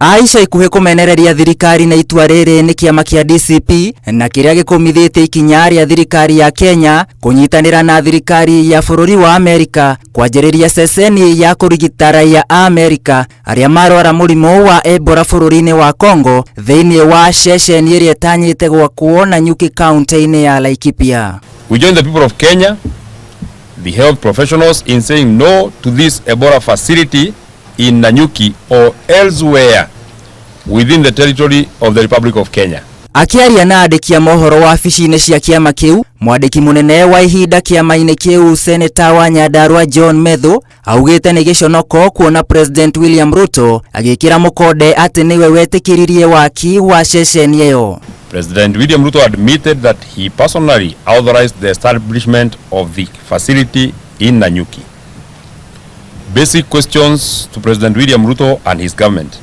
A ica ikuhĩ kũmenereria thirikari na itua rĩrĩ nĩ kĩama kĩa DCP na kĩrĩa gĩkũmithĩtie ikinya rĩa thirikari ya Kenya kũnyitanĩra na thirikari ya bũrũri wa Amerika kwanjĩrĩria ceceni ya kũrigita raia a Amerika arĩa marwara mũrimũ wa Ebola bũrũri-inĩ wa Congo thĩinĩ wa ceceni ĩrĩa ĩtanyĩte gwakwo Nanyuki kaunti-inĩ ya Laikipia. We join the people of Kenya, the health professionals, in saying no to this Ebola facility in Nanyuki or elsewhere within the territory of the Republic of Kenya. Akĩaria na andĩki a mohoro wabici-inĩ cia kĩama kĩu, mwandĩki mũnene wa ihinda kĩama-inĩ kĩu seneta wa Nyandarua John Methu augĩte nĩ gĩconoko kuona President William Ruto agĩkĩra mũkonde atĩ nĩwe wetĩkĩririe waki wa ceceni ĩyo. President William Ruto admitted that he personally authorized the establishment of the facility in Nanyuki. Basic questions to President William Ruto and his government.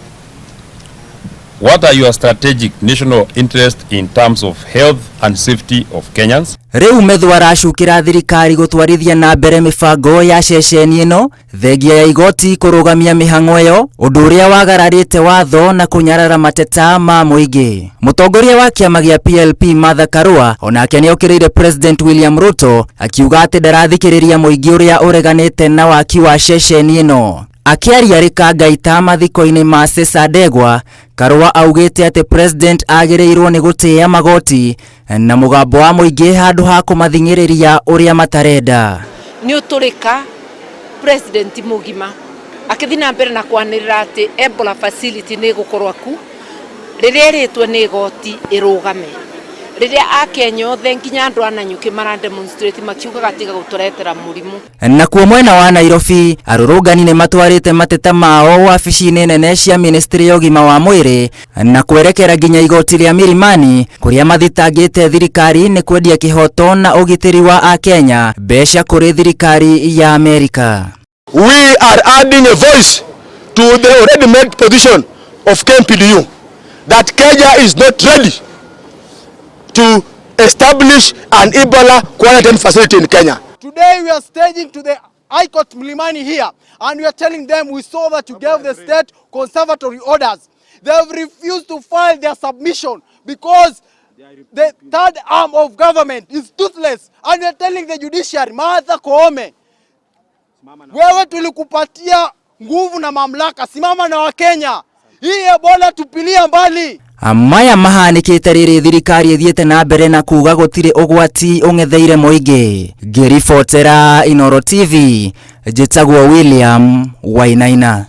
What are your strategic national interests in terms of health and safety of Kenyans? Rĩu Methu aracukĩra thirikari gũtwarithia na mbere mĩbango ya ceceni ĩno thengia ya igoti kũrũgamia mĩhang'o ĩyo, ũndũ ũrĩa wagararĩte watho na kũnyarara mateta ma mũingĩ. Mũtongoria wa kĩama gĩa PLP Martha Karua onake nĩokĩrĩire President William Ruto akiuga atĩ ndarathikĩrĩria mũingĩ ũrĩa ũreganĩte na waki wa ceceni ĩno. Akĩaria rĩkangaita mathiko-inĩ ma Cesar Ndegwa, Karua augĩte atĩ president agĩrĩirwo nĩ gũtĩĩa magoti na mũgambo wa mũingĩ handũ ha kũmathing'ĩrĩria ũrĩa matarenda. Nĩ ũtũrĩka president mũgima akĩthiĩ na mbere na kwanĩrĩra atĩ Ebola facility nĩ ĩgũkorwo ku rĩrĩa ĩrĩtwo nĩ igoti ĩrũgame, rĩrĩa akenya othe nginya andũ a Nanyuki mara demonstrate makiugaga tiga gũtũretera mũrimũ. Nakuo mwena wa Nairobi, arũrũngani nĩ matwarĩte mateta mao wabici-inĩ nene cia ministry ya ũgima wa mwĩrĩ na kwerekera nginya igoti rĩa Milimani kũrĩa mathitangĩte thirikari nĩ kwendia kĩhoto na ũgitĩri wa akenya mbeca kũrĩ thirikari ya Amerika. We are adding a voice to the already made position of KMPDU that Kenya is not ready to establish an Ebola quarantine facility in Kenya. Today we are staging to the High Court Mlimani here, and we are telling them we saw that you gave the state conservatory orders. They have refused to file their submission because the third arm of government is toothless, and we are telling the judiciary, Martha Koome, wewe tulikupatia nguvu na mamlaka, simama na Wakenya. Hii Ebola tupilia mbali. Maya mahanĩkĩte rĩrĩ thirikari ĩthiĩte na mbere na kuga gũtirĩ ũgwati ũng'etheire mũingĩ. Ngĩribotera Inooro TV, njĩtagwo William Wainaina.